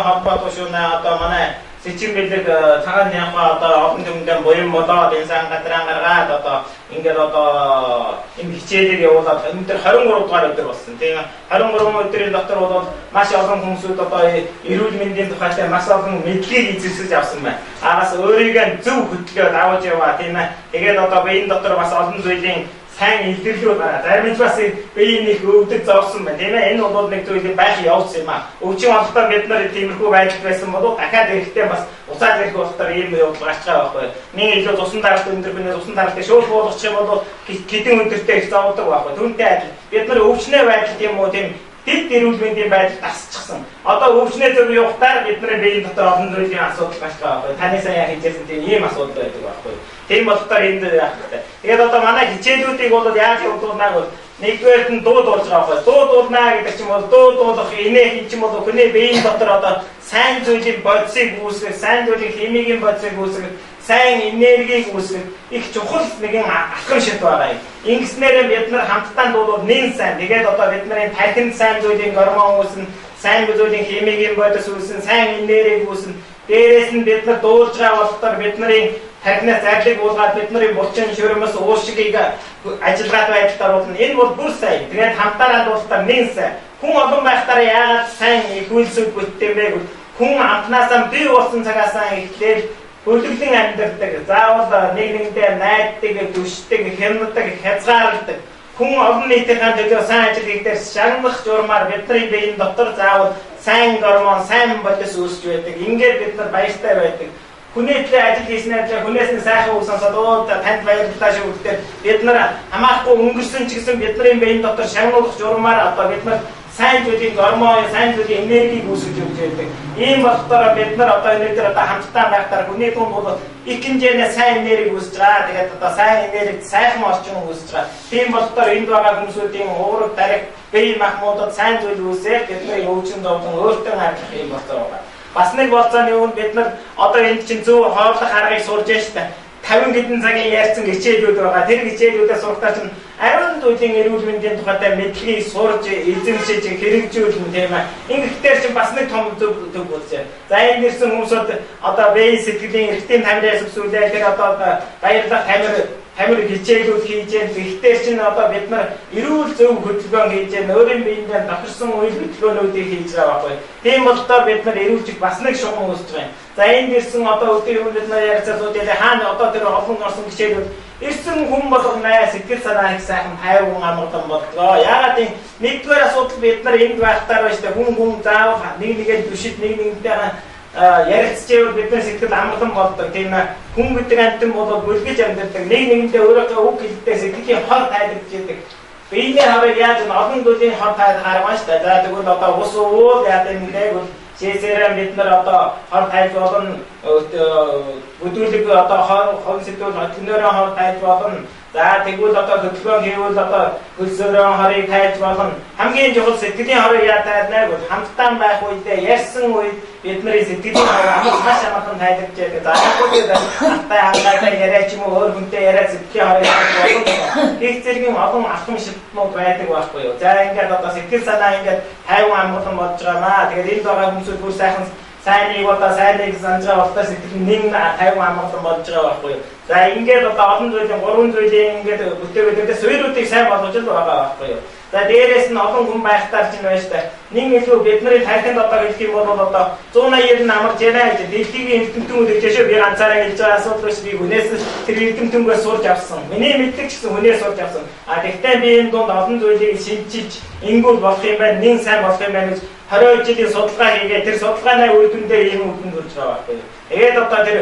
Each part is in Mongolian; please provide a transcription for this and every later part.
холбоотой шүү нэ одоо манай Сэчин бэлэг цагаан нянхаа одоо олон түмдэн буян болоод энэ сан газраа гаргаад одоо ингээд одоо энэ хичээлийг явуулаад энэ төр 23 дугаар өдөр болсон. Тийм 23 өдрийн дотор бол маш олон хүмүүсүүд одоо эрүүл мэндийн тухайтай маш олон мэдлэгийг эзэмшиж авсан байна. Араас өөрийгөө зөв хөтлөө давж яваа, тийм ээ. Тэгээд одоо биеийн дотор бас олон зүйлийн сайн илэрлүүд байгаа. Зарим нь бас биеийн их өвдөг зовсон байна, тийм ээ. Энэ бол нэг зүйлийн байх явц юм аа. Өвчин олохдоо бид нар тиймэрхүү байдал байсан бол дахиад эрэхтэй бас уцаад ирэх болохоор ийм явдал гарч байгаа байхгүй. Нэг илүү цусан даралт өндөр хүнээс цусан даралтыг шүүл буулгачих юм бол хэдэн өдөртөө их зовдөг байхгүй. Түүнтэй адил бид нар өвчнөө байдал тийм үү, тийм дэд эрүүл мэндийн байдал тасчихсан. Одоо өвчнөө зөв явахтаар бидний биеийн дотор олон зүйлийн асуудал гарч байгаа байхгүй. Таны сайн хийжсэн тийм ийм асуудал байдаг байхгүй. Тийм болохоор энд яах вэ? Тэгээд одоо манай хичээлүүдийг бол яаж явуулнаа бол нэгдүгээрт нь дуу дуулж байгаа байхгүй. Дуу дуулнаа гэдэг чинь бол дуу дуулах инээх юм чинь бол хүний биеийн дотор одоо сайн зүйлийн бодисыг үүсгэх, сайн зүйлийн химигийн бодисыг үүсгэх, сайн энергийг үүсгэх их чухал нэгэн алхам шат байгаа юм. Ингэснээр бид нар хамтдаа дуулвал нэн сайн. Тэгээд одоо бидний тархинд сайн зүйлийн гормон үүснэ, сайн зүйлийн химигийн бодис үүснэ, сайн энерги үүснэ. Дээрээс нь бид нар дуулж байгаа болохоор бидний тархинаас зарлиг буулгаад бидний булчин шөрмөс уушгийг ажиллагаад байдалтай болно. Энэ бол бүр сайн. Тэгээд хамтаараа дуулахтаа нэн сайн. Хүн олон байхтаа яагаад сайн их үйлсүүд бүтдэг юм бэ гэвэл хүн амтнаасаа бий болсон цагаасаа эхлээл бүлэглэн амьдардаг. Заавал нэг нэгэндээ найддаг, дүшдэг, хямддаг, хязгаарладаг. Хүн олон нийтийнхээ төлөө сайн ажил хийхдээ шагнах журмаар бидний биеийн дотор заавал сайн гормон, сайн бодис үүсч байдаг. Ингээд бид нар баяртай байдаг. Хүний төлөө ажил хийснээр хүнээс нь сайхан үг сонсоод оо танд баярлалаа шүү гэдгээр бид нар хамаахгүй өнгөрсөн ч гэсэн бидний биеийн дотор шагнуулах журмаар одоо бид нар сайн зүйлийн гормон, сайн зүйлийн энергийг үүсгэж өгч байдаг. Ийм болохоор бид нар одоо энэ дээр одоо хамтдаа байхтаар хүний дунд бол их хэмжээний сайн энерги үүсэж байгаа. Тэгээд одоо сайн энерги, сайхан орчин үүсэж байгаа. Тийм болохоор энд байгаа хүмүүсүүдийн уураг дарих, бие махбодод сайн зүйл үүсэх, бидний өвчин зовлон өөртөө харагдах юм болцоо байгаа. Бас нэг болцооны өмнө бид нар одоо энд чинь зөв хооллох аргыг сурж штэ. 50 хэдэн цагийн ярьсан хичээлүүд байгаа. Тэр хичээлүүдээ сурахтаа чинь ариун зүйлийн эрүүл мэндийн тухайтай мэдлэгийг сурж, эзэмшиж, хэрэгжүүлнэ, тийм ээ. Ингэхдээ чинь бас нэг том зөв төв болсон. За энд ирсэн хүмүүсүүд одоо бие сэтгэлийн эртний тамираас өсвөлээ тэр одоо баярлах тамир хичээлүүд хийж яах. Гэхдээ чинь одоо бид нар эрүүл зөв хөдөлгөөн хийж яах, өөрийн биендээ тохирсон үйл хөдөлгөөнүүдийг хийж байгаа байхгүй. Тийм болохоор бид нар эрүүлчих бас нэг шугам үүсэж байгаа юм. За энд ирсэн одоо өдөрт юм бид нар ярилцаад сууж хаана одоо тэр олон орсон хичээлүүд ирсэн хүн болгоно сэтгэл санаа их сайхан хайрган амгалан болдгоо. Яагаад ийм нэгдүгээр асуудал бид нар энд байхтаар байна шүү дээ. Хүн заавал нэг нэгээр дүшид нэг нэгнтэйгээ ярилцчихвэл бидний сэтгэл амгалан болдог, тийм ээ. Хүн гэдэг амьтан бол бүлгэж амьдардаг. Нэг нэгэндээ өөрийнхөө үг хэлдэг сэтгэлийн хор тайлбарж. Биений хорыг яаж олон зүйлийн хор тайлах арга байна шүү дээ. За тэгвэл одоо ус уул яа гэм бэ? Шээсээрээ бид нар одоо хор тайлж болно. Бүдүүлэг одоо хор сэтгэл хөдлөнөөрөө хор тайлж болно. За тэгвэл одоо хөдөлгөөн хийвэл одоо хөлсөөрөө хорыг тайлж болно. Хамгийн чухал сэтгэлийн хорыг яа тайлна гэвэл хамтдаа байх үедээ ярьсан үед бидний сэтгэлийн хор маш амархан тайлбарж байдаг. За яг алтай хангаатай яриа ч юм уу өөр хүнтэй яриа сэтгэлийн хорыг тайлж болно. Их зэргийн олон алхам шатнууд байдаг байхгүй юу. За ингээд одоо сэтгэл санаа ингээд тайван амгалан болж байгаамаа. Тэгээд энд байгаа хүмүүсүүд бүр сайхан сайныг одоо сайныг санаж байгаа болохоор сэтгэл нэг тайван амгалан болж байгаа байхгүй юу. За ингээд одоо олон зүйлийн гурван зүйлийн ингээд бүтээгээд суурьуудыг сайн болгож л байгаа байхгүй юу. За дээрээс нь олон хүн байхтаар чинь байна штэ. Нэг илүү бидний тархинд одоо хэлэх юм бол одоо 180 амарч яана гэж дэлхийн эрдэмтэн гэж шүү би ганцаараа хэлж байгаа асуудал биш, би хүнээс тэр эрдэмтэнгээс сурч авсан. Миний мэдлэг ч гэсэн хүнээс сурч авсан. А тэгтээ би энэ дунд олон зүйлийг шинчилж ингүүл болох юм байна, нэн сайн болох юм байна гэж 22 жилийн судалгаа хийгээ тэр судалгааны үр дүндээ ийм үр дүнд хүрч байгаа байхгүй юу. Тэгээд одоо тэр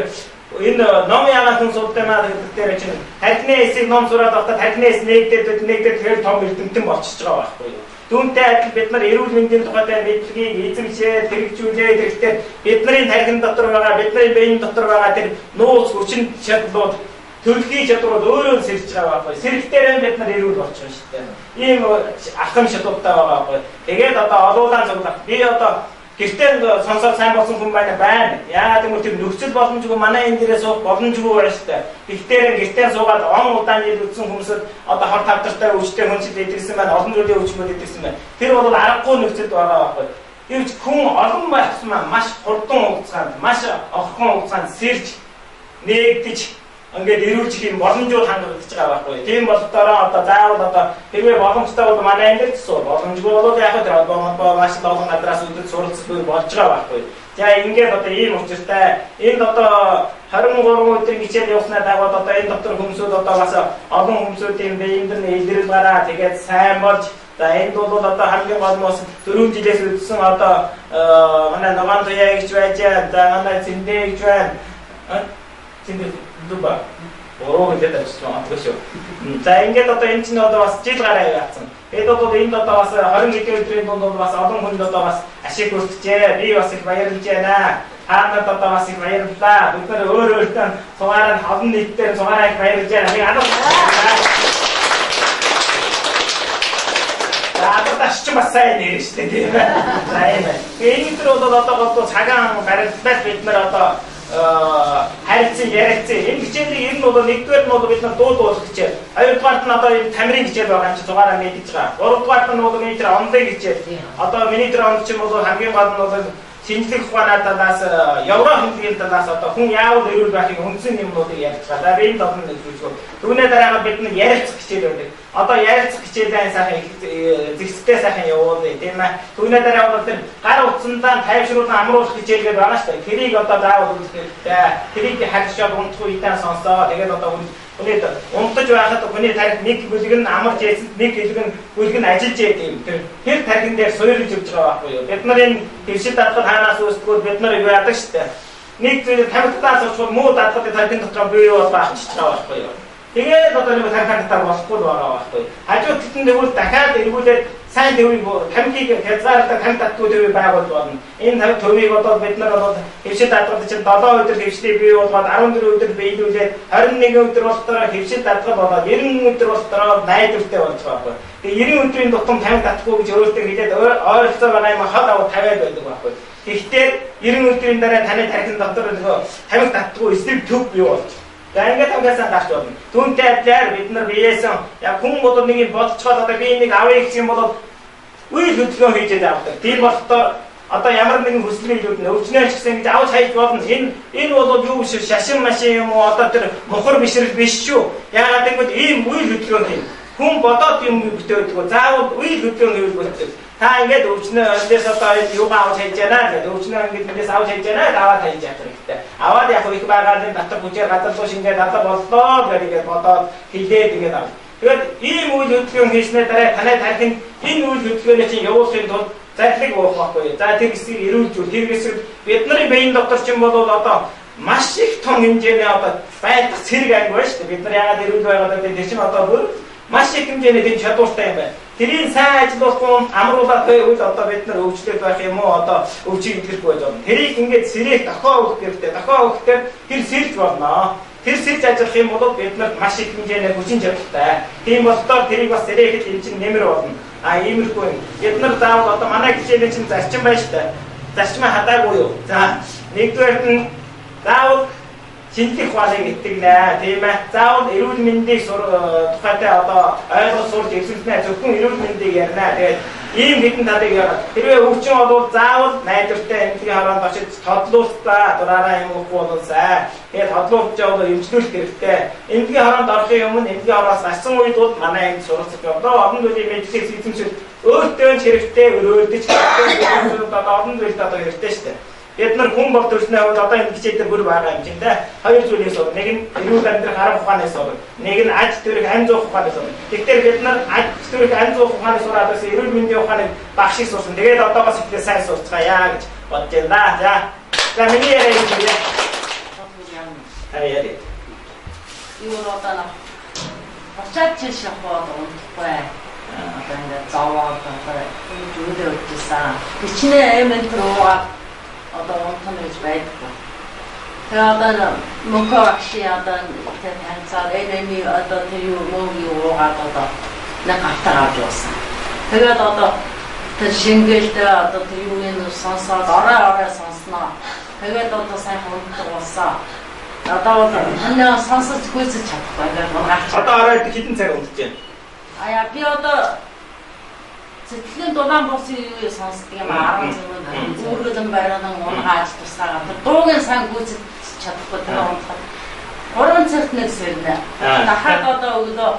энэ ном яагаад хүн судалтай маа гэдэг дээр чинь тархины эсийг ном сураад байхдаа тархины эс нэгдээд тэгэхээр том эрдэмтэн болчихж байгаа байхгүй юу. Түүнтэй адил бид нар эрүүл мэндийн тухайтай мэдлэгийг эзэмшээд хэрэгжүүлээд ирэхдээ бидний тархин дотор байгаа, бидний биеийн дотор байгаа тэр нууц хүчин чадлууд, төрөлхийн чадварууд өөрөө сэрж байгаа байхгүй. Сэрхтээр бид нар эрүүл болчих юм шүү дээ. Ийм алхам шатуудтай байгаа байхгүй. Тэгээд одоо олуулаа цуглах. Би одоо гэртээ сонсоод сайн болсон хүн байна. Яагаад гэвэл тэр нөхцөл боломжгүй манай энэ дээрээ суух боломжгүй байна шүү дээ. Тэгтээ гэртээ суугаад он удаан жил үтсэн хүмүүсд одоо хор тавдартай өвчтэй хүнсэл идэгсэн байна. Олон зүйлийн өвчмөд идэгсэн байна. Тэр бол аргагүй нөхцөлд байгаа байхгүй. Гэвч хүн олон байх тусмаа маш хурдан хугацаанд, маш орхон хугацаанд сэрж нээгдэж ингээд эрүүлчих юм боломжууд хангагдаж байгаа байхгүй. Тийм болохоор одоо заавал одоо хэрвээ боломжтой бол манай ангид сур, боломжгүй бол яг тэр холбоо маш олон газраас үзэж суралцах үе болж байгаа байхгүй. За ингээд одоо ийм учиртай энд одоо 23 өдрийн хичээл явуулснаа дагуу одоо энэ дотор хүмүүсүүд одоо бас олон хүмүүсүүдийн биеинд нь илрэл гараа тэгээд сайн болж за энд бол одоо хамгийн гол нь бас 4 жилээс өдсөн одоо манай Ногоон Туяа гэж байж, за манай Зэндээ гэж байна. Зэндээ Дуба. Буруу хэлээд авчихсан магадгүй шүү. За ингээд одоо энэ чинь одоо бас жил гараа яваацсан. Тэгээд одоо энд одоо бас 20 хэдэн өдрийн дунд бол бас олон хүнд одоо бас ашиг хүртжээ. Би бас их баярлж байна. Та нарт одоо бас их баярлалаа. Бид нар өөр өөртөө сугаараа олон нийтээр сугаараа их баярлж байна. Нэг алга. За одоо ч бас сайн нэр шүү дээ тийм ээ. За юм байна. Тэгээд энэ өдөр бол одоо голдуу цагаан барилдаад бид нар одоо харилцан ярилцсан. Энэ хичээлийг ер нь бол нэгдүгээр нь бол бид нар дуу дуулах хичээл. Хоёрдугаарт нь одоо энэ тамирын хичээл байгаа юм чи зугаараа мэдэж байгаа. Гуравдугаарт нь бол миний тэр онлын хичээл. Одоо миний тэр онд чинь бол хамгийн гол нь бол шинжлэх ухааны талаас, евро хэмнэлийн талаас одоо хүн яавал эрүүл байхыг үндсэн юмнуудыг ярьж байгаа. За би энэ долоо нэг зүйлсүү. Түүнээ дараагаар бид нар ярилцах хичээл байдаг. Одоо ярилцах хичээлээ сайхан зэгцтэй сайхан явуулъя тийм ээ. Түүнээ дараа бол тэр гар утсандаа тайвшруулан амруулах хичээл гэдэг байгаа шүү дээ. Тэрийг одоо заавал үзэх хэрэгтэй. Тэрийг харьцаад унтах үедээ сонсоо. Тэгээд одоо хүний унтаж байхад хүний тарих нэг бүлэг нь амарч яасан, нэг бүлэг нь ажиллаж яад юм. Тэр тархин дээр суйрлж явж байгаа байхгүй юу? Бид нар энэ твшил даатгал хаанаас үүсдэггүй бид нар юу яадаг шүү дээ. Нэг зүйл тамхитаа сурчвал муу даатгалын тархин дотор бие юу болоо авчиж байгаа байхгүй юу? Тэгээд одоо нэг тархин татаар болохгүй л байгаа байхгүй юу? Хажуу талд нь тэгвэл дахиад эргүүлээд сайн төвийг тамхиг хязгаарлалт тамхи татгүй төвийг байгуулж болно. Энэ төвийг одоо бид нар бол хэвшил даатгал чинь 7 өдөр хэвшлийг бий болгоод 14 өдөр биелүүлээд 21 өдөр болохоор хэвшил даатгал болоод 90 өдөр болохоор найдвартай болж байгаа байхгүй. Тэгээ 90 өдрийн тутам тамхи татахгүй гэж өөртөө хэлээд ойролцоо байгаа юм хол аваад тавиад байдаг байхгүй. Тэгэхдээ 90 өдрийн дараа таны тархин дотор нөгөө тамхи татгүй эсрэг төв бий болж. За ингээд тамхиасаа гарч болно. Түүнтэй адилаар бид нар биеэсэн яг хүн бол нэг юм бодцоход одоо би энийг авъя гэх юм бол үйл хөдөлгөөн хийж авдаг. Тийм болохоор одоо ямар нэгэн хүсэл илүүд өвчнөө ч гэсэн ингэж авч хайж болно. Энэ бол юу биш шашин машин юм уу одоо тэр мухар бишрэл биш шүү. Яагаад гэвэл ийм үйл хөдөлгөөн тийм. Хүн бодоод юм бүтээдэг. Заавал үйл хөдөлгөөн хийвэл бүтдэг. Та ингээд өвчнөө эндээс одоо юугаа авч хайж байна гэдэг. Өвчнөө ингээд эндээс авч хайж байна аваад хайж явах хэрэгтэй. Аваад яг их байгаа юм дотор хүчээр газар руу шингээд алга боллоо гэдэг ингээд бодоод хилээд ингээд авч. Тэгээд ийм үйл хөдөлгөөн хийснээр дараа танай тархинд энэ үйл хөдөлгөөний чинь явуулахын тулд зарлиг уух байхгүй. За тэр хэсгийг эрүүлжүүл. Тэр хэсэг бид нарын биеийн дотор чинь бол одоо маш их том хэмжээний одоо байлдах цэрэг анги байна шүү дээ. Бид нар яагаад эрүүл байгаад байна? Тэр чинь одоо бүр маш их хэмжээний тийм чадвартай юм байна. Тэрийг сайн ажилуулахгүй амруулаад байвал одоо бид нар өвчлөлт байх юм уу одоо өвчийг илэрхгүй байж болно. Тэрийг ингээд сэрээх дохио өгөх хэрэгтэй. Дохио өгөхдөө тэр сэрж болно. Тэр сэрж ажиллах юм бол бид нарт маш их хэмжээний хүчин чадалтай. Тийм болохоор тэрийг бас сэрээхэд энэ чинь нэмэр болно. А иймэрхүү юм. Бид нар заавал одоо манай хичээлийн чинь зарчим байна шүү дээ. Зарчмаа хадаагүй юу? За нэгдүгээрт нь заавал шинжлэх ухааныг итгэнэ, тийм ээ. Заавал эрүүл мэндийг тухайтай одоо ойлгож сурч эвсэлнэ. Зөвхөн эрүүл мэндийг ярина. Тэгээд ийм хэдэн талыг яраад. Хэрвээ өвчин болвол заавал найдвартай эмнэлгийн хороонд очиж тодлуултаа дураараа юм уухгүй бол сайн. Тэгээд тодлуулж явал эмчлүүлэх хэрэгтэй. Эмнэлгийн хороонд орохын өмнө эмнэлгийн хороос гарсан үед бол манай эмч суралцах явдаа. Олон зүйлийн мэдлэгийг эзэмшил өөртөө ч хэрэгтэй, өрөөлдөж одоо олон зүйлд одоо хэрэгтэй шүү дээ. Бид нар хүн бол төрснөө хувьд одоо энэ хичээл дээр бүр байгаа юм чинь тэ. Хоёр зүйлийг сур. Нэг нь эрүүл амьдрах арга ухааны сур. Нэг нь аж төрөх ам зуух ухааны сур. Тэгэхээр бид нар аж төрөх ам зуух ухааны сураад байсан эрүүл мэндийн ухааны багш шиг сурсан. Тэгээд одоо бас ихтэй сайн сурцгаая гэж бодож байна. За. За миний яриа юм бэ? Та яриа. Юу одоо очиад чиш явах унтахгүй. Одоо ингээд зовоод одоо зүйлээ өгчээсэн. Хичнээн эм энэ руугаа одоо унтана гэж байдаггүй. Тэгээ одоо мөнгө багшийн одоо тэр танцаар энэ одоо тэр юу мөнгө уугаад одоо нэг гартаа авч явсан. Тэгээд одоо тэр шингээлтэй одоо тэр юуны сонсоод орой орой сонсноо. Тэгээд одоо сайхан унтдаг болсон. Одоо бол энэ сонсож гүйцэж чадахгүй ингээд гарч. Одоо орой хэдэн цаг унтж байна? Аяа би одоо Сэтгэлийн дулаан болсон юу сонсдог юм 10 зэмэн үүргэлэн бариан унгааж тусгаагаа тэр дуугийн сайн гүйцэд чадахгүй тэр унтахад 3 цагт нэг сэрнэ. Дахиад одоо өглөө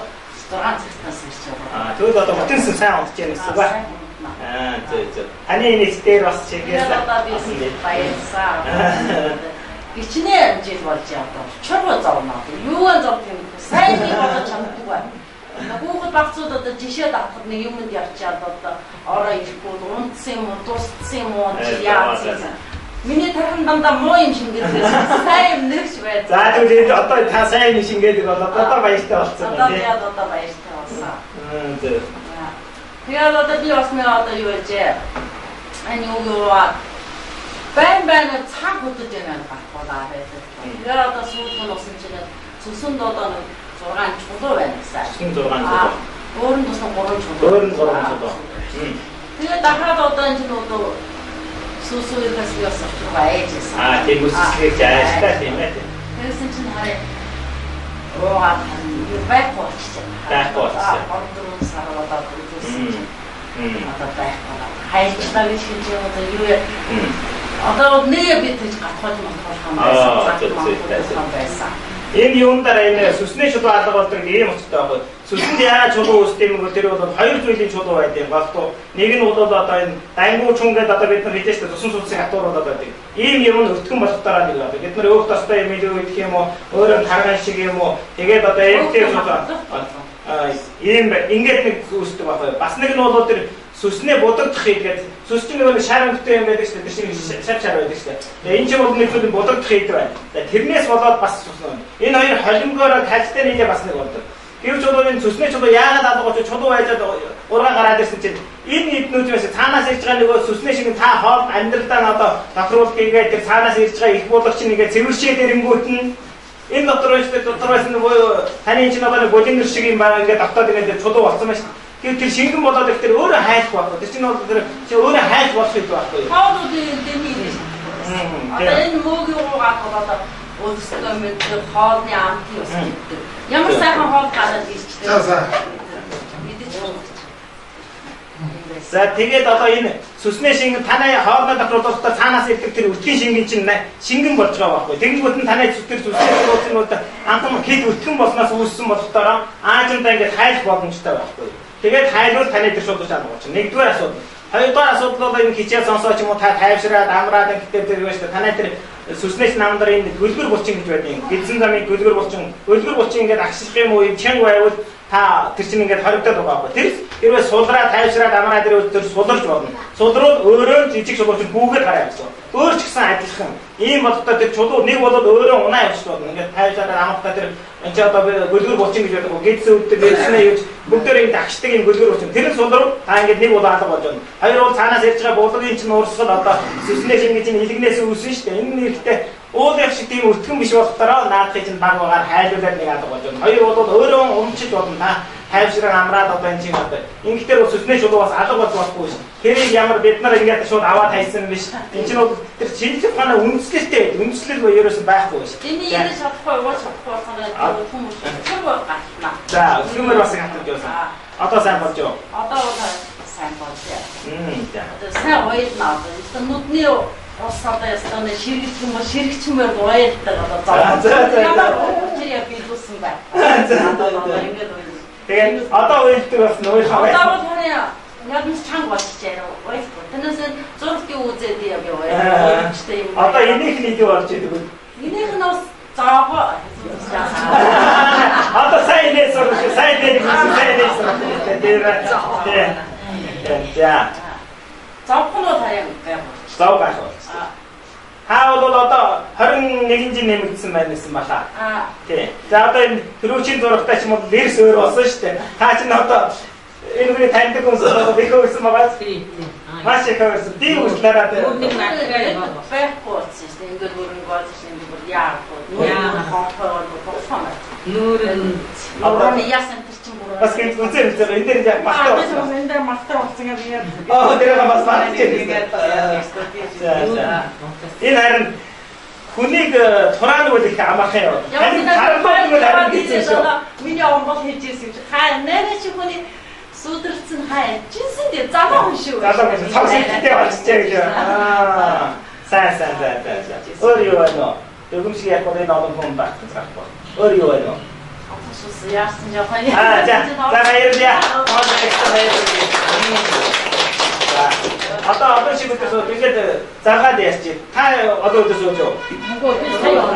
6 цагтаас сэрч байгаа. Тэгвэл одоо бүтэн сүм сайн унтж яах гэсэн үг ба. Зөв зөв. Таны энэ дээр бас чиглэл одоо би баярлалаа. Гичнээ жил болж одоо чургуу зовно. Юугаар зовх юм бэ? Сайн би бодож чаддаггүй байна. Хүүхэд багцууд одоо жишээ давхад нэг юмд явчаад одоо ороо ирэхгүй унтсан юм уу, тусцсан юм уу, яасан юм. Миний тархан дандаа муу юм шингээдэг. Сайн юм нэгч байд. За тэгвэл одоо та сайн юм шингээдэг бол одоо баяртай болсон байна тийм. Одоо баяртай болсон. Зөв. Тэгээд одоо би бас нэг одоо юу яжээ. Энэ юу байн цаг хөдөж байна гарахгүй даа байдаг. Тэгээд одоо сүүлд нь усан чинь цөсөнд одоо нэг 6 чулуу байна гэсэн. Цөсөн 6 чулуу. Өөр нь тусан 3 чулуу. Өөр нь 3 чулуу. Тэгээд дахиад одоо энэ чинь одоо сүсүүхээс би бас очроо айж байсан. Тийм үсгэлж аажтай тийм ээ. Тэгсэн чинь харин уугаад юу байхгүй болчихсон. Байхгүй болчихсон. 3-4 сар одоо үзүүлсэн чинь одоо байхгүй. Хайлчлаа гэж хэлж байгаа одоо юу вэ? Одоо нэг би тэгж гатгаж мотгох юм байсан. Байсан. Энэ юун дараа энэ сүсний чулуу алга болдог ийм учиртай байхгүй. Сүсэнд яагаад чулуу үүсдэг юм бэ? Тэр бол хоёр зүйлийн чулуу байдаг юм. Голдуу нэг нь бол одоо энэ дангуу чун гэдэг одоо бид нар хэлж шүү дээ. Цусан судсыг хатууруулад байдаг. Ийм юм нь өртгөн болохдороо нэг байдаг. Бид нар өөх тостой юм илүү идэх юм уу? Өөрөө тарган шиг юм уу? Тэгээд одоо эмтэй чулуу ийм ингээд нэг үүсдэг байхгүй. Бас нэг нь бол тэр сүснээ будагдах хийгээд сүс чинь нэг шар өнгөтэй юм байдаг шүү дээ. Тэр шиг шар шар байдаг шүү дээ. Тэгээ энэ чинь бол нэг зүйл будагдах хийд байна. Тэрнээс болоод бас сүснэ. Энэ хоёр холимгоороо тальцтай нийлээ бас нэг болдог. Гэвч бол энэ сүснээ чулуу яагаад алга болчих чулуу байжаад ургаан гараад ирсэн чинь энэ эднүүд бас цаанаас ирж байгаа нөгөө сүснээ шиг та хоол амьдралдаа нь одоо тодруулт хийгээд тэр цаанаас ирж байгаа их буулгач нэгээ цэвэршээ дэрэнгүүт нь энэ дотор байж дотор байсан нөгөө таны чинь одоо нэг болингер шиг юм байна ингээд дотоод ингээд чулуу болсон байна шүү. Тэгэхээр тэр шингэн болоод их тэр өөрөө хайлах байхгүй. Тэр чинь бол тэр чи өөрөө хайлах болох юм байхгүй. Хоолуудын дэмий гэж. Одоо энэ мөөгийн уугаад одоо өлсгөө мэддэг, хоолны амтын ус гэдэг. Ямар сайхан хоол гараад ирчтэй. За. Мэдэж байна. За тэгээд одоо энэ сүснээ шингэн танай хоолны дотор цаанаас ирдэг тэр өтгийн шингэн чинь шингэн болж байгаа байхгүй. Тэгэнгүүт нь танай тэр сүсний чулуусын бол анхан хэд өтгөн болсноос үүссэн болохоор аажимдаа ингээд хайлах боломжтой байхгүй. Тэгээд хайлуул таны тэр шууд алга болчихно. Нэгдүгээр асуудал. Хоёрдугаар асуудал бол энэ хичээл сонсоо ч юм уу та тайвшраад амраад ингэхдээ тэр юу шүү дээ. Танай тэр сүснээс намдар энэ гөлгөр булчин гэж байдаг юм. Гидсэн замын гөлгөр булчин. Гөлгөр булчин ингээд агших юм уу чанга байвал та тэр чинь ингээд хоригдоод байгаа байхгүй. Тэр хэрвээ сулраа тайвшраад амраад ирвэл тэр суларч болно. Сулруул өөрөө жижиг чулуу чинь гүүгээд гараа явсан. Өөр ч гэсэн адилхан. Ийм болтоо тэр чулуу нэг болоод өөрөө унаа явчих болно. Ингээд тайвшраад амрахтаа тэр энэ ч одоо гөлгөр булчин гэж байдаг. Гидсэн үүдтэй гидснээ юуж бүгдээрээ ингэ агшдаг юм гөлгөр булчин. Тэр нь сулруу та ингээд нэг бол алга болж байна. Хоёр бол цаанаас ирж байгаа буулгын чинь урсгал одоо сүснээ шингэж чинь илэгнээс үүсэн шүү дээ. Энэ нэрхтээ уулын шиг тийм өтгөн биш болохоор наадхыг чинь баг багаар хайлуулаад нэг алга болж байна. Хоёр бол өөрөө умчиж болно. Та тайвшран амраад одоо энэ чинь одоо ингэхдээ бол сүснээ чулуу бас алга болж болохгүй ш. Тэрийг ямар бид нар ингээд шууд аваад хайсан биш. Энэ чинь бол тэр шинжлэх ухааны үндслэлтэй байдаг. Үндслэл бол ерөөсөн байхгүй ш. Эний ирэж чадахгүй ууж чадахгүй болохоор хүмүүс чүг галтна. За өсгөмөр бас хатаж явсан. Одоо сайн болж юу? Одоо бол сайн болж. За. Одоо сайн уйлна одоо. Нүдний ус одоо ястаа нэг ширгэж юм уу ширгчмээр уйлдаг одоо За. Ямар учир я биелүүлсэн бай. За. Одоо ингээд уйлна. Тэгээд одоо уйлдаг болсон уйлах бай. Одоо бол харин ядмс чанга болчихжээ уйлахгүй. Тэрнээс зургтын үзээд яа би уйлчихтай юм. Одоо энийх нь илүү болж идэг үү? Энийх нь бас зоогоо. Одоо сайн инээ сурах, сайн инээ сайн инээ сурах. Тэр за. Зовх нь бол харин байх. Зов байх болсон. Та бол одоо 21 жил нэмэгдсэн байна гэсэн баха. Тий. За одоо энэ төрүүчийн зурагтай ч юм уу лэрс өөр болсон шүү дээ. Та чинь одоо энэ хүний таньдаг хүмүүс одоо их хөөсөн байгаа. Тий, тий. Маш их хөөсөн. Тийм үйлчлээрээ тий. Өөр нэг натраа байхгүй болсон шүү дээ. Ингээд хөрөнгө болсон шүү дээ. Бүр яагаад нүүр хонхой бол болсон байна. Нүүр нь одоо яасан тэр чинь бүр бас гэнт үнцэн хэлж байгаа. Энэ дээр яг махтай болсон. Энэ дээр махтай болсон гэдэг яг. Аа тэрийг бас мартчихсан. Энэ харин хүнийг тураан үйл их амархан яваад. Харин тархаг бол харин гэсэн шүү. Миний онгол хийж ирсэн юм чи хаа нэрэ чи хүний Сүдэрсэн хай жинсэн дээ залуу хүн шүү. Залуу хүн цогц ихтэй болчихжээ гэж. Аа. Сайн сайн сайн сайн. Өөр юу байна вэ? Дөгөмсг яг бол энэ олон хүн байх гэж байна. Өөр юу байна вэ? Асуусан яасан жоохон. Аа за. За баярлалаа. За. Одоо олон шиг өдөр сууж ингээд заргаад яасч. Та олон өдөр сууж юу?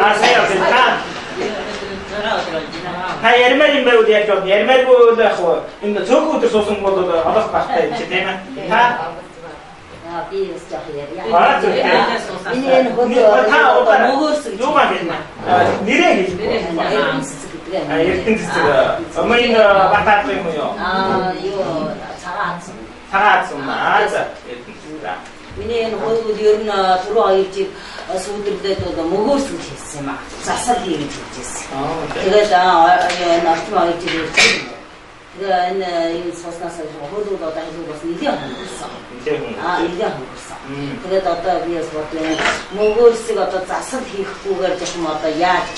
Аа сайн явсан. Та Та ярмаар юм байвал яаж болно? Ярмааргүй бол яг хөө энэ цөөхөн өдөр суусан бол олох багтай юм чи тийм ээ. Та би бас жоох ярья. Аа зөв. Миний энэ хөл та одоо мөгөөс гэж юу маань хэлнэ? Нэрээ хэлнэ. Эрдэнэ цэцэг гэдэг юм. Эрдэнэ цэцэг. Өмнө энэ батаах юм уу? Аа юу цагаан хадсан. Цагаан хадсан аа за. Эрдэнэ цэцэг. Миний энэ хөл ер нь түрүү 2 жил сүүдэрлээд бол мөгөөс гэж хэлсэн юм аа. Засал хий гэж хэлжсэн. Тэгээд энэ орчим 2 жил ирсэн. Тэгээ энэ энэ сууснаас хөл бол одоо хэлбэл бас нэлээд хөнгөрсөн. Аа нэлээд хөнгөрсөн. Тэгээд одоо би бас бодлоо мөгөөсийг одоо засал хийхгүйгээр жоохон одоо яаж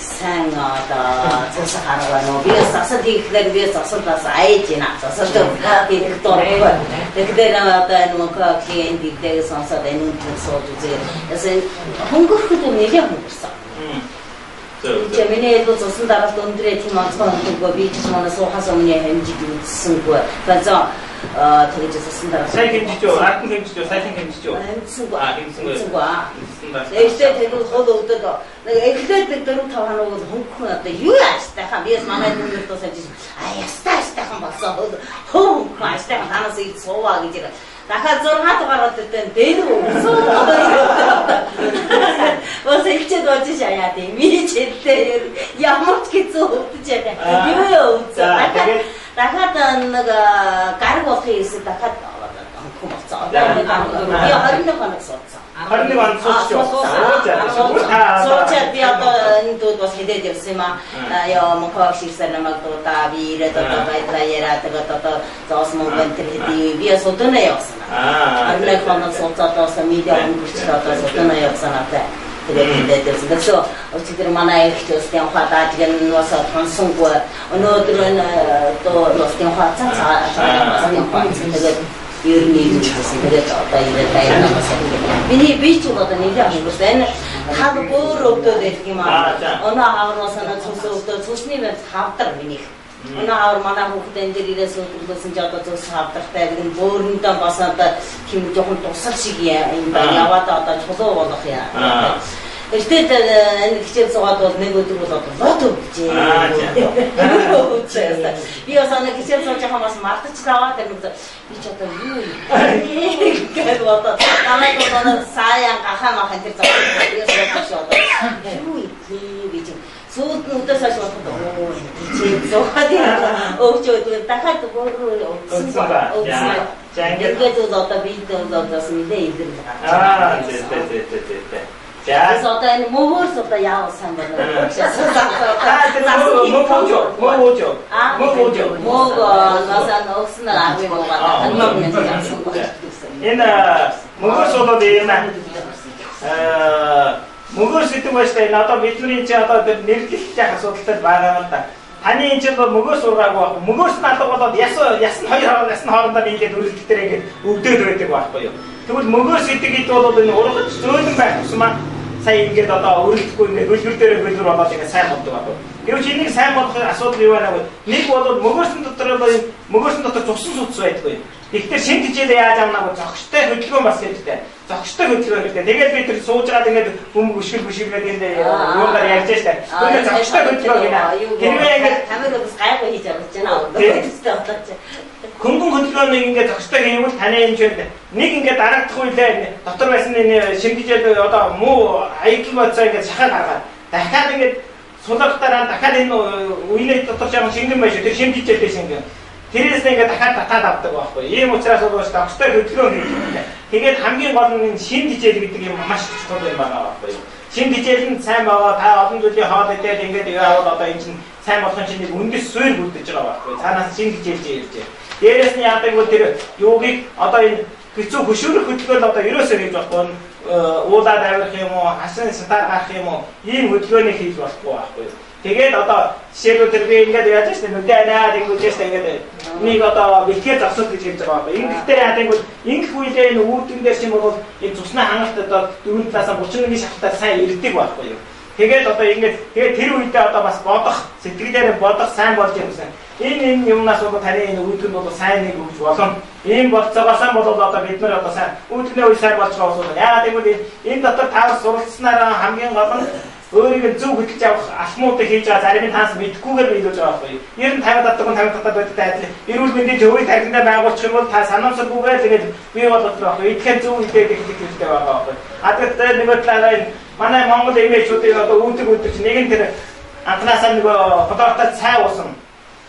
сайн одоо засах арга байна уу? Би бас засал хийхлээр би засал бас айж байна. Засал хийх дургүй. Тэгэхээр одоо энэ мөнхөгийн энд дэгдээ сонсоод энэ үнд сууж үзээ. Яс хөнгөрөхөд нэлээд хөнгөрсөн. Чи миний хэлбэл цусан даралт өндрөө тийм онцгой хөнгөргүй би ч манай суухаас өмнө хэмжиж үзсэнгүй. Базаа тэгж цусан даралт. Сайн хэмжиж юу? Ард нь хэмжиж юу? Сайхан хэмжиж юу? Хэмжсэнгүй. Хэмжсэнгүй. Тэгвэл тэр хол өвдөд нэг эхлээд нэг 4 5 хоног бол хөнгөн одоо юу аштайхан би бас манай дүүнер дуусаж а ястай аштайхан болсон хөл хөнгөн аштайхан танаас ил суугаа гэж дахиад 6 дугаар өдөртөө дээлэг өгсөн. Бас илчээд болж шаяа тийм миний чэлтэй ямар ч хэцүү өвдөж яа. Юу юу өвдсөн. Дахиад нэг гараг болохын эсэг дахиад хөнгөн болсон. Одоо би 21 хоног суудсан. 21 хоног суучих. Суучаад би одоо энэ дүүд бас хилээд явсан юм аа. Яа мөнхөө ширсээр намайг дуудаа би ирээд одоо баярлаа яриа тэгээд одоо зоос мөнгө энэ хэдий би бас удана явсан. 21 хоног сууцаад бас медиа өнгөрчлөө одоо удана явсан надад. Тэгээд хилээд явсан. Тэгэхээр өчигдөр манай эгч бас явхаа даажгэн бас тунсангүй. Өнөөдөр энэ одоо бас явхаа цаа цаа бас явхаа. Тэгээд ер нь юм гэсэн. Тэгээд одоо ирээд дайрна бас. Миний би ч одоо нэлээд хөнгөрсөн. Энэ хав өөр өвдөд байдаг юм аа. Өнөө хавраас нь цус өвдөд цусны мэд хавдар минийх. Өнөө хавар манай хүүхэд энэ дээр ирээс өвдөсөн чи одоо цус хавдартай гэдэг нь бөөрөндөө бас одоо тийм жоохон тусал шиг юм байна. Яваад одоо чулуу болох юм. Эртээд энэ хичээл суугаад бол нэг өдөр бол одоо лот өвдөжээ. Би бас нэг хичээл сууж байгаа бас мартчихлаа тэр нэг би ч одоо юу юм гэж бодоод намайг одоо саяан гахаа махан тэр зогссон. Би бас одоо юу юм гэж сүүлд нь өдөөс хойш бодоход оо хичээл суугаад өвчөөд дахиад өөрөө өвдсөн. За ингээд бол одоо би одоо бас нэлээ илэрл гарч. Аа зэ зэ зэ зэ зэ. За одоо энэ мөгөөс одоо яав сайн байна. Мөг хөөжөө. Мөг хөөжөө. Мөг хөөжөө. Мөг насаа өгсөн арвын муугаа ханмаг нэг авсан. Энэ мөгөөс болоод юм аа. Мөгөөс гэдэг ба штэ энэ одоо бидний чи одоо тэр нэрлэлтэй асуудалтай байгаа юм да. Таны энэ чинь мөгөөс ургаагүй байх. Мөгөөс нь алга болоод яс яс нь хоёр хооронд яс нь хоорондоо нийлээд өрөлдөл дээр ингээд өвдөд байдаг байхгүй юу. Тэгвэл мөгөөс гэдэг ид бол энэ ургаж зөөлөн байх тусмаа сая ингээд одоо өрөлдөхгүй ингээд хөлбөр дээр хөлбөр болоод ингээд сайн болдог байхгүй. Гэвч энийг сайн болгохын асуудал юу байна вэ? Нэг бол мөгөөсөн дотор бол энэ мөгөөсөн дотор цугсан судас байдгүй. Тэгэхээр шинэ хичээлээ яаж авна вэ? Зохистой хөдөлгөөн бас хэрэгтэй. Зохистой хөдөлгөөн хэрэгтэй. Тэгээд би тэр сууж байгаад ингээд бөмбөг өшгөл бүшгэлгээд энэ юугаар ярьж штэ. Тэр зохистой хөдөлгөөн гинэ. Хэрвээ ингээд камер бас гайгүй хийж авч байна. Хөнгөн хөдөлгөөнийг ингээд зохистой хийвэл таны энэ ч нэг ингээд дарагдах үедээ дотор байсан энэ шинэ хичээл одоо муу аялал бодсоо ингээд шахаа гаргаад дахиад ингээд сулрах дараа дахиад энэ үеийн дотор жаахан шингэн байж шүү. Тэр шинэ хичээлтэй шингэн. Тэрээс ингээд дахиад татаад авдаг байхгүй. Ийм учраас бол зохистой хөдөлгөөн хийж байна. Тэгээд хамгийн гол нь энэ шинэ хичээл гэдэг юм маш чухал юм байгаа байхгүй. Шинэ хичээл нь сайн байгаа. Та олон зүйлийн хоол идээд ингээд яваад одоо энэ чинь сайн болох чинь нэг үндэс суурь бүрдэж байгаа байхгүй. Цаанаас шинэ хичээл чи ярьж байна. Дээрээс нь яадаг вэ тэр юугийг одоо энэ хэцүү хөшөөрөх хөдөлгөөн одоо ерөөсөө хийж болохгүй. Уулаад авирах юм уу, хасан сатаар гарах юм уу, ийм хөдөлгөөнийг хийж болохгүй байхгүй. Тэгээд одоо жишээлбэл тэр би ингээд яаж штэ нүдэ анаад ингэж штэ ингээд нэг одоо бэлтгэл зогсоод гэж хэлж байгаа байхгүй. Ингэхдээ яа гэвэл ингэх үедээ энэ үүдэн дээр чинь бол энэ цусны хангалт одоо дөрвөн талаасаа 31 шахалтаар сайн ирдэг байхгүй юу. Тэгээд одоо ингээд тэгээд тэр үедээ одоо бас бодох, сэтгэлээр бодох сайн болж явсан. Энэ юмнаас бол таны энэ үүдэн бол сайн нэг өгч болно. Ийм болцоогоосаа бол одоо бид нар одоо сайн үүдний үе сайн болж байгаа бол яагаад гэвэл энэ дотор та суралцсанаараа хамгийн гол нь өөрийг нь зөв хөдөлж авах алхмуудыг хийж байгаа зарим нь таанс мэдэхгүйгээр биелүүлж байгаа байхгүй. 90 50 татдаг нь 50 татдаг байдагтай адил. Эрүүл мэндийн төвийг тархиндаа байгуулчих юм бол та санамсаргүйгээр тэгээд бий болгох байхгүй. Идэхэн зөв үедээ эхлэх хэрэгтэй байгаа байхгүй. А тэгэхдээ нөгөө талаараа энэ манай Монгол эмээчүүдийн одоо үүдэг үүдэг чинь нэг нь тэр анхнаасаа нөгөө худалдаа цай уусан.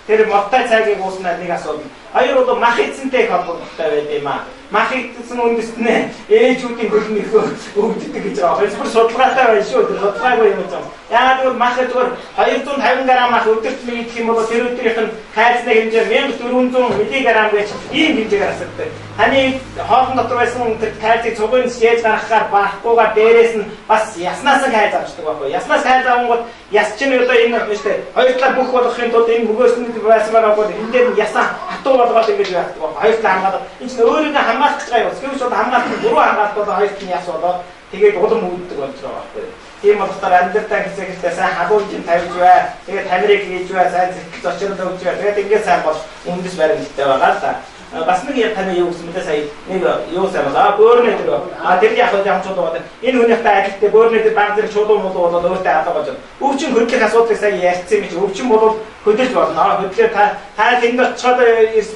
Тэр модтой цайгийг ууснаар нэг асуудал. Хоёр бол мах эзэнтэй их холбоотой байд юм аа. Мах эзэн үндэстнээ ээжүүдийн хөлн их өвддөг гэж байгаа. Бүр судалгаатай байна шүү. Тэр судалгаагүй юм гэж байгаа. Яагаад гэвэл мах зүгээр 250 г мах өдөрт нэг идэх юм бол тэр өдрийнх нь кальцны хэмжээ 1400 мг гэж ийм хэмжээгээр асардаг. Таны хоолн дотор байсан тэр кальцийг цугын шээж гаргахаар барахгүйгээр дээрээс нь бас яснаас нь кальц авчдаг байхгүй. Яснаас кальц авангууд яс чинь одоо энэ шүү дээ. Хоёр талаар бүх болгохын тулд энэ мөгөөс нь байсан байгаа бол энэ дээр ясаа хатуу болгоод ингэж яадаг байхгүй. Хоёр талаа хамгаалаад энэ чинь өөрийгөө хамгаалах гэж байгаа юм. Гэвч бол хамгаалт нь дөрвөн хамгаалт болоо хоёр талын яс болоод тэгээд улам үүддэг болж байгаа байхгүй. Тийм болохоор амьдралдаа хэсэгтээ сайн халуун жин тавьж бай. Тэгээд тамирыг хийж бай, сайн сэтгэл зочрол өгч бай. Тэгээд ингээд сайн бол үндэс баримттай байгаа л та. Бас нэг таны юу гэсэн мэлээ сая нэг юу сайн бол бөөрнө тэр тэр яг ямар чулуу бол энэ хүнийхтэй адилтай бөөрнө тэр баг зэрэг чулуу мулуу бол өөртөө алга болж байна. Өвчин хөдлөх асуудлыг сая ярьсан юм чи өвчин бол хөдөлж болно. Хөдлөө та тэнд очиход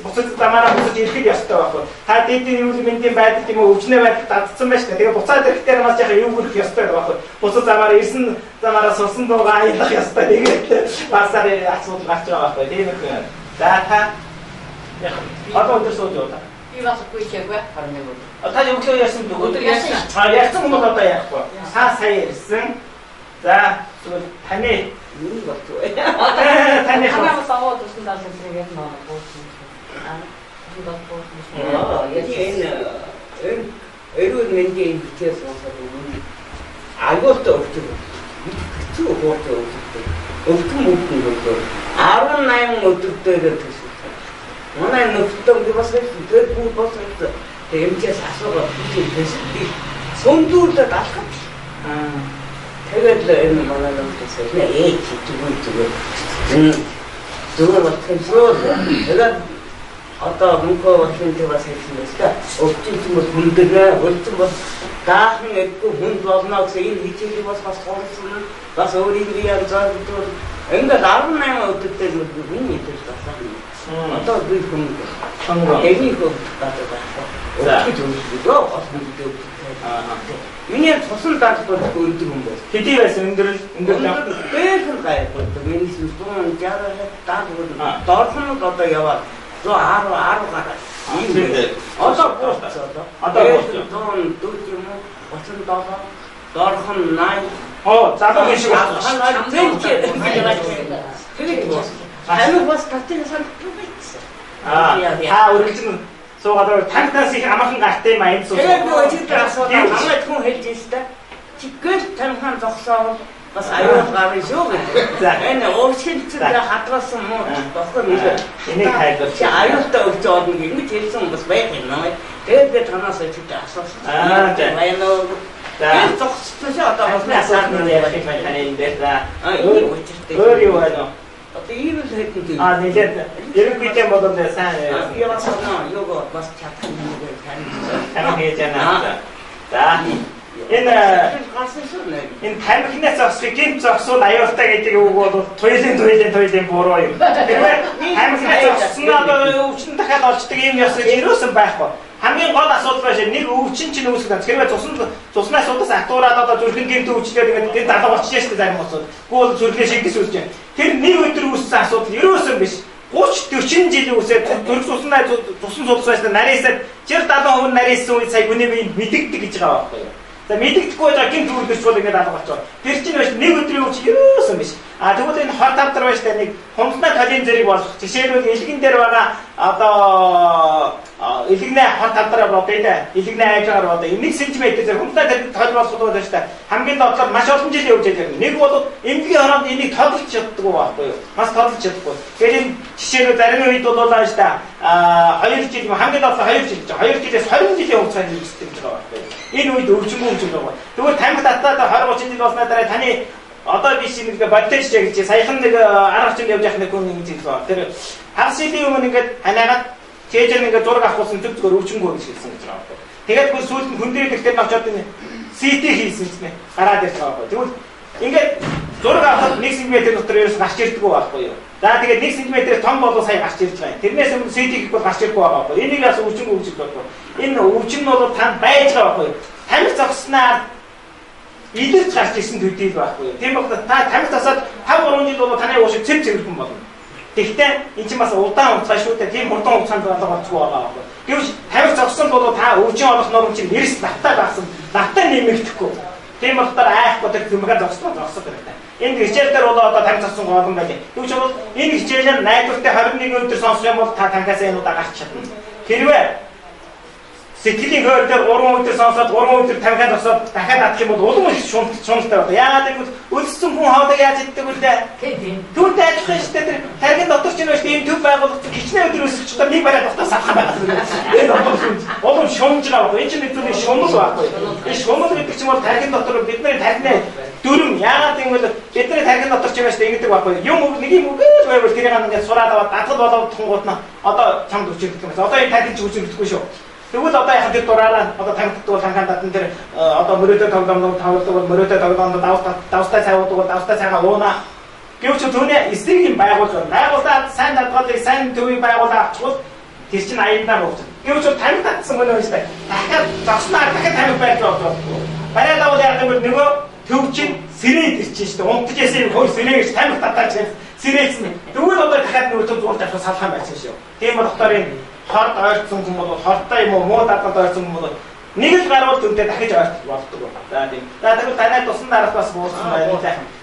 буцаж замаараа буцаж ирэхэд ёстой байхгүй. Та дээдийн эрүүл мэндийн байдал юм уу өвчнөө байдал дадсан байж та. Тэгээ буцаад ирэхдээ бас яг юу гөрөх ёстой байхгүй. Буцаж замаараа ирсэн замаараа сурсан дуугаа аялах ёстой. Тэгээд басаар асуудал гарч байгаа байхгүй. Тийм үү. За та одоо өдөр сууж яваа. Би бас үгүй чигээгүй 21 өдөр. Та өглөө ярьсан дүү? Өдөр ярьсан. Ярьсан хүмүүс одоо яахгүй. Та сая ярьсан. За тэгвэл таны юу болов вэ? Таны хамаа савуу тусан даасан зэрэг юм аа буусан. Энэ эрүүл мэндийн хичээл сонсоод өгнө. Агуултай өвчтөй. Хэцүү хууртай өвчтөй. Өвчтөн мөвчтөн өвчтөй. 18 өдөр дээр төсөв. Манай нөхдөд би бас тэр бүх бас эмчээс асуугаад би төсөлтийг сөндүүрлээд алхах. Тэгээд л энэ манай нөхдөс ээж зүгээр зүгээр. Зүгээр болох юм шүү. Тэгээд одоо мөнхөө болохын тэр бас хэлсэн байж та. Өвчин юм бол хүндэрнэ, хөлцөн бол даахан эдгүй хүнд болно гэсэн энэ хичээлийг бас сурсан. Бас өөрийн бие анзаардаг. Ингээд 18 өдөр дээр хүн мэдэж болсон. Одоо би хүн тэрний хөө гадаг байхгүй. Өвчөж өвчгөө гол хүндээ. Миний цусан даралт бол өндөр хүн байсан. Хэдий байсан өндөр өндөр дээхэн гайгүй. Миний 160 70 дорхнууд одоо яваад 110 10 гараа. Ийм үү. Одоо буурсан одоо. Одоо буурсан. 140 юм уу? 37 дорхон 80. Оо, залуу хүн шиг байна. Тэгээд Амиг бас татыг санахгүй байсан. Та үргэлжин суугаад танаас их амархан гартай юм а энэ сууж. Тэгээд би өчигдөр асуулаа. Хамаад хүн хэлж ирсэн та. Чи гэл танхан зогсоовол бас аюул гарна шүү гэдэг. За энэ уушгилцээ хадгалсан муу бохор нэлээ. Энийг тайлбар. Чи аюултай өгч олно гэж хэлсэн бас байх юм аа. Тэгээд би танаас өчигдөр асуусан. Аа байна уу? За зогссон шүү одоо бас асуултанд ярих юм таны энэ дээр. За өөр учиртай. Өөр юу байна вэ? Одоо ийм л хэдэн тийм. Нэлээд ерөнхийдөө бол сайн. Би бас юуг бас чадах юм тань. Тамхи хийж байна. За энэ гарсан шүү нэ. Энэ тамхинаас зогсохыг гинт зогсвол аюултай гэдэг үг бол туйлын буруу юм. Тэгэхээр тамхинаас зогссон одоо өвчин дахиад олждаг юм ёс гэж ерөөсөн байхгүй. Хамгийн гол асуудал байж нэг өвчин чинь үүсгэн. Тэгэхээр цуснаас судас атуураад одоо зүрхэн гэмт өвчлээд ингээд тэр далга болчихж шүү дээ зарим усууд. Гүү бол зүрхний шигдэс үүсэж байна. Тэр нэг өдөр үүссэн асуудал ерөөсөн биш. 30 40 жил үүсээд зүрх цуснаа цусан судас байсан нарийсаад 60 70% нарийсан үед сая хүний бие мэдэгдэг гэж байгаа байхгүй юу. За мэдэгдэхгүй байгаа гинт үрдэрч бол ингээд алга болчихоо. Тэр чинь биш нэг өдрийн үуч ерөөсөн биш. А тэгвэл энэ хор тавдар байж та нэг хумснаа толын зэрэг болох. Жишээлбэл элгэн дээр байгаа одоо элгэнээ хор тавдраа бодъё да. Элгэнээ айжгаар бодъё. 1 см зэрэг хумснаа тол болох байж та хамгийн доотлоор маш олон жил явж байгаа. Нэг бол эмнэлгийн хороонд энийг тодолж чаддаггүй байхгүй юу? Маш тодолж чаддаггүй. Тэгэхээр энэ жишээлбэл зарим үед бол ааш та 2 жил хамгийн доотлоор 2 жил. 2 жилээс 20 жилийн хугацаанд үүсдэг гэж байгаа байхгүй юу? Энэ үед өвчмөн өвчмөн байгаа. Тэгвэл тамхи татаад 20 30 жил болсны дараа таны одоо би чинь нэг бодтой жишээ гэж саяхан нэг 10 орчимд явж явах нэг хүн ингэж хэлсэн. Тэр хагас жилийн өмнө ингээд ханаагаад чэжэр ингээд зураг авахулсан зүг зүгээр өвчмөнгөө гэж хэлсэн гэж байгаа байхгүй. Тэгээд бүр сүүлд нь хүндрээд ирэхээр нь очиод энэ CT хийсэн чинь гараад ирж байгаа байхгүй. Тэгвэл ингээд зураг авахад 1 см дотор ерөөс гарч ирдэггүй байхгүй юу? За тэгээд 1 см-ээс том болов сая гарч ирж байгаа юм. Тэрнээс өмнө CT хийх бол гарч ирэхгүй байгаа байхгүй. Энийг бас өвчин өвчин байхгүй. Энэ өвчин нь бол танд байж байгаа байхгүй юу? Тамхи зогсноор илэрч гарч ирсэн төдийл байхгүй юу? Тийм болохоор та тамхи засаад 5 3 жил бол таны уушиг цэв цэвэрхэн болно. Тэгэхдээ энэ чинь бас удаан хугацаа шүү дээ. Тийм хурдан хугацаанд болоо болцгүй байгаа байхгүй. Гэвч тамхи зогсон бол та өвчин олох нурм чинь эрс баттай багсан. Баттай нэмэгдэхгүй. Тийм болохоор айхгүй тэр зөмгөө зогссон зогсох хэрэгтэй. Энэ хичээл дээр бол одоо тамхи зогсон олон байлээ. Гэвч бол энэ хичээлээр найдвартай 21 өдөр сонсох юм бол та тамхиас энэ удаа гарч чадна. Хэрвээ сэтгэлийн хойр дээр 3 өдөр сонсоод 3 өдөр тамхиа зогсоод дахиад татах юм бол улам их шуналтай байна. Яагаад гэвэл өлссөн хүн хоолыг яаж иддэг вүлээ? Түүнтэй адилхан шүү дээ. Тэр таргийн дотор ч юм ийм төв байгуулалт хичнээн өдөр өсөх чинь нэг барай дотор салах байгаа. Энэ улам шунж байгаа байхгүй. Энэ чинь бидний шунал байхгүй. Энэ шунал гэдэг чинь бол таргийн дотор бидний тархины дүрм. Яагаад гэвэл бидний тархин дотор ч юм шүү дээ ингэдэг байхгүй. Юм нэг юм үгээл байвал тэрийг ингээд сураад аваад даатгал болоод тунгууд нь одоо чамд өчигдэх юм байна. Одоо энэ тархин ч өчигдэхгүй шүү. Тэгвэл одоо яхад тэр дураараа одоо тамхитдаг бол тамхиан татан тэр одоо мөрөөдөө тоглоомнууд тоглодог бол мөрөөдөө тоглоомнууд давстай цайгуудаг бол давстай цайгаа ууна. Гэвч түүний эсрэг юм байгуулж байна. Байгуулаад сайн даатгалыг сайн төвийг байгуулаад авчихвал тэр чинь аяндаа мөвч. Гэвч тамхи татсан мөн үү шүү. Дахиад зогсноор дахиад тамхи барьж авч болдгоо. Бариад авал яах юм бэ? Нөгөө төв чинь сэрээд ирчин шүү дээ. Унтаж ясан юм хой сэрээ гэж тамхи татаач сэрээсэн. Тэгвэл одоо дахиад нөгөө төв зурж авах салхаан байсан шүү. Тийм болохоор энэ хорд ойртсон хүн бол хортой юм уу муу даатгалд ойртсон хүн бол нэг л гарвал дүнтэй дахиж ойртох болдог. За тийм. За тэгвэл танай тусан дарах бас буурсан байна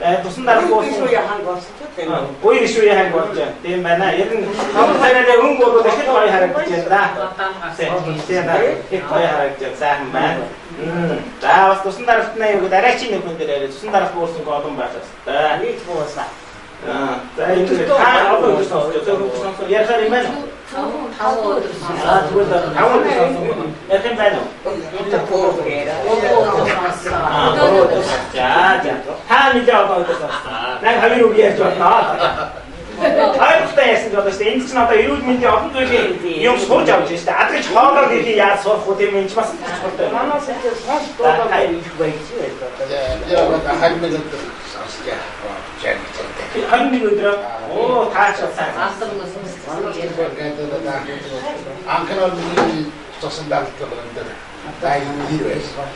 лээ. Тусан дарах буурсан. Яхан болсон тийм. Үе шүү яхан болж байна. Тийм байна. Ер нь том царайны өнгө бол их гоё харагдаж байна. Тийм байна. Их гоё харагдаж байна. Сайхан байна. За бас тусан даралтны юу гэдэг арай чи нэг хүн дээр арай тусан дарах буурсан олон байх хэвээр. Нэг буурсан. За энэ та одоо өдөр сонсож байна. Ярихаар юм байна уу? 5 өдөр сонссон. Аа тэгвэл 5 өдөр сонссон. Ярих юм байна уу? 3 өдөр сонссон. За за. Та нэлээ одоо өдөр сонссон. Наа хоёр үг ярьж байна. Ойлгохтой яасан ч болно шүү дээ. Энд чинь одоо эрүүл мэндийн олон зүйлийн юм сурж авч байна шүү дээ. Адгаж хоолоор хэлий яаж сурах вэ тийм энэ ч бас чухалтай. Манай сэтгэл сонс дуулаад их байж байна. Яг 21 өдөр сонсгоо. 21 өдөр. Оо таач болсон. Анхны миний тосон даалгавар дээр 89 байсан.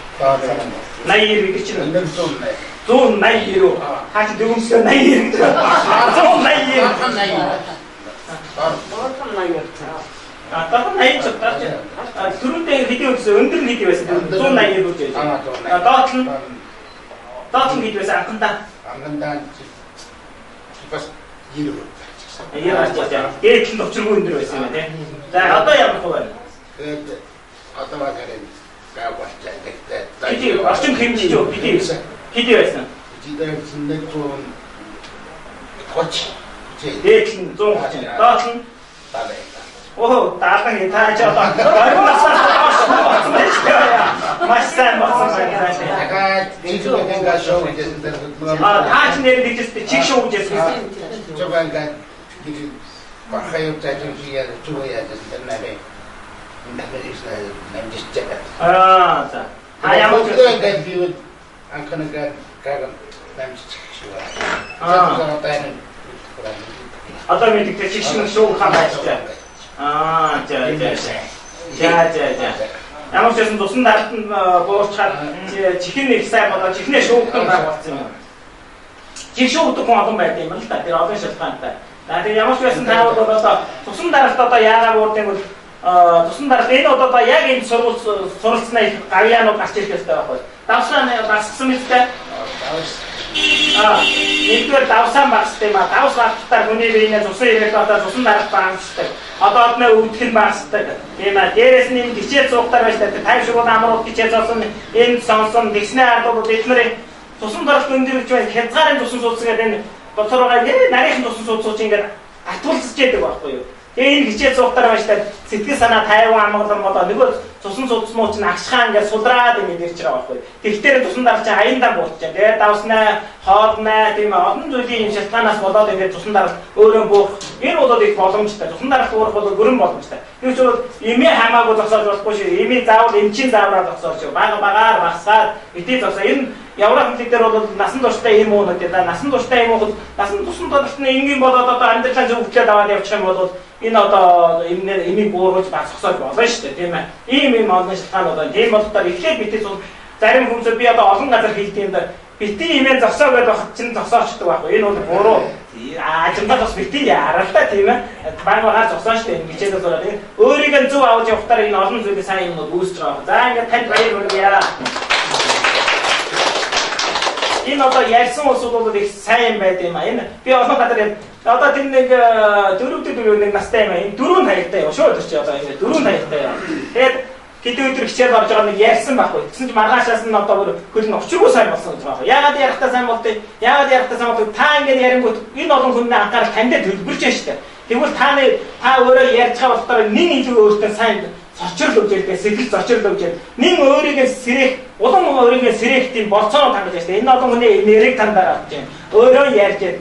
89 гэдэг чинь 180. 189. Хаач дөрөвсөө 89 гэж. 189. 189. А доохон 80 ч дооч. Түрүүндээ хэдий өдсөн өндөр нь хэдий байсан 180 болж байсан. А доод нь хэд байсан анхандаа? Анхандаа бас 90 90 гарч байсан. Дээд нь учиргүй өндөр байсан юм байна тийм. За одоо ямар хөө байна? Тэгээд одоо багаараа гав болчихсон. Хэдий орчин хэмжиж юу? Хэдий байсан? Хэдий байсан? Хэдий 130. Дээд нь 130. Доод нь 70. Оо, 70 та ч одоо 20 наснаас доош болсон байж байгаа. Маш сайн болсон байна. Дахиад чиг шоу гэсэн дээр А та ч нэр нэгжсэн чиг шоу гэсэн. Жобанга нэг бахаю цаашаа хийя зүг яа гэсэн нэрээ. Аа за. А ямар ч ингээд би анхнагаа гаган намжчих шүү. Аа. Одоо мэддэг чиг шин шоу хаа байж. Аа за за. За за за. Ямар ч байсан тусан даралт нь буурчхаад чихэн их сайн болоо чихнээ шүүхтэн баг болсон юм. Чих шүүхдэг хүн олон байдаг юм л та. Тэр олон шалтгаантай. За тэр ямар ч байсан та бол одоо тусан даралт одоо яагаад буурдаг вэ? Цусан даралт энэ одоо яг энэ суралцснаа их гавьяанууд гарч ирэх ёстой байхгүй. Давсаа багассан мэт. Нэгдүгээр давсаан багасдаг юм а. Давс багасдаар хүний биенээ цусан ирэх одоо цусан даралт багасдаг. Одоо одны өвдөх нь багасдаг. Тийм аа. Дээрээс нь энэ хичээл зуухтаар байж та тайвшруул амрууд хичээл зоосон энэ сонсон тэгснээ ард бид нарын цусан даралт өндөр гэж байна. Хязгаарын цусан суудсан гэдэг энэ боцороо нарийнхан цусан суудсууч ингээд татвалзж яадаг байхгүй юу? Тэгээ энэ хичээл зуухтаар байж та сэтгэл санаа тайван амгалан болоо нөгөө цусан судснуу чинь агшхаа ингээд сулраад ингээд ирж байгаа байхгүй. Тэгтэр цусан даралт чинь аяндаа буурч. Тэгээд давснаа, хоолнаа тийм олон зүйлийн юм шалтгаанаас болоод ингээд цусан даралт өөрөө буурах. Энэ бол их боломжтой. Цусан даралт буурах бол гөрөн боломжтой. Тэр чинь бол эмээ хамаагүй зогсоож болохгүй шүү. Эмийн заавал эмчийн заавраар зогсоож шүү. Бага багаар багасгаад битгий зогсоо. Энэ Европ хэлэг дээр бол насан туршдаа юм уу гэдэг. Насан туршдаа юм уу насан туршид даралтны энгийн болоод одоо амьдралаа зөв хөтлөөд аваад явчих юм бол энэ одоо эмийг буургаж бас зогсоож болно шүү дээ, тийм ээ. Ийм юм олон шалтгаанууд байна. Тийм болохоор эхлээд битгий зарим хүмүүс би одоо олон газар хэлдэг юм да. Битгий имээ зогсоо гэдэг багт чинь зогсоочдөг байхгүй. Энэ бол буруу. Ажимдаа бас битгий яраа л та, тийм ээ. Баг багаар зогсоо шүү дээ. Хичээлээ зураад энэ өөрийг нь зөв авч явахтаар энэ олон зүйлийн сайн юмнууд үүсэж байгаа. За ингээд танд баяр хүргье. Энэ одоо ярьсан улсууд бол их сайн байд юм а. Энэ би олон газар одоо тэр нэг дөрөв нэг настай юм а. Энэ дөрөв таягтай юм шүү дээ чи одоо энэ дөрөв таягтай юм. Тэгээд хэдэн өдөр хичээл орж байгаа нэг ярьсан байхгүй. Тэгсэн чинь маргаашаас нь одоо бүр хөл нь учиргүй сайн болсон гэж байгаа. Яагаад ярихтаа сайн болдгийг? Яагаад ярихтаа сайн болдгийг? Та ингэж ярингууд энэ олон хүний анхаарал тань дээр төлбөрч байна шүү дээ. Тэгвэл та өөрөө ярьж байгаа болохоор нэн илүү өөртөө сайн зочрол өгж байдаг, сэтгэл зочрол өгж байдаг. Нэн өөрийгөө сэрэх, улам өөрийгөө сэрэх тийм болцоонууд хангаж байна шүү дээ. Энэ олон хүний нэрийг тандаар авч байна. Өөрөө ярьж байна.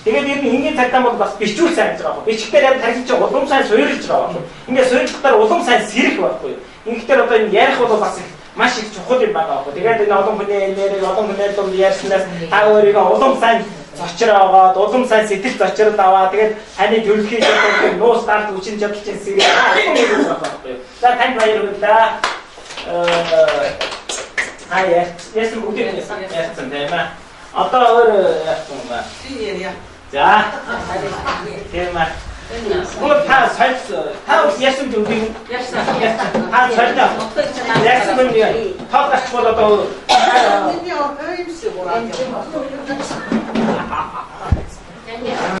Тэгээд ер нь энгийн цагтаа бол бас бичүүл сайн гэж байгаа байхгүй. Бичгээр яг тархин чинь улам сайн суйрлж байгаа байхгүй. Ингээд суйрлахтаар улам сайн сэрэх байхгүй. Ингэхдээ одоо энэ ярих бол бас их маш их чухал юм байгаа байхгүй. Тэгээд энэ олон хүний нэрийг олон хүний дунд ярьснаас та өөрийгөө улам сайн зочроогоод, улам сайн сэтгэл зочрол аваа. Тэгээд таны төрөлхийн чадвар, нуус дарт хүчин чадал чинь сэрээ улам илүү байгаа байхгүй. За танд баяр хүргэлээ. Аа ярьсан бүгдийг ярьсан тийм ээ. Одоо өөр ярьсан юм ба. Би ярья. За. Тийм ээ. Гол та сольц та ярьсан үгийг ярьсан. Та сольно. Ярьсан юм яа. Тоо гарч бол одоо миний хоймс гурав.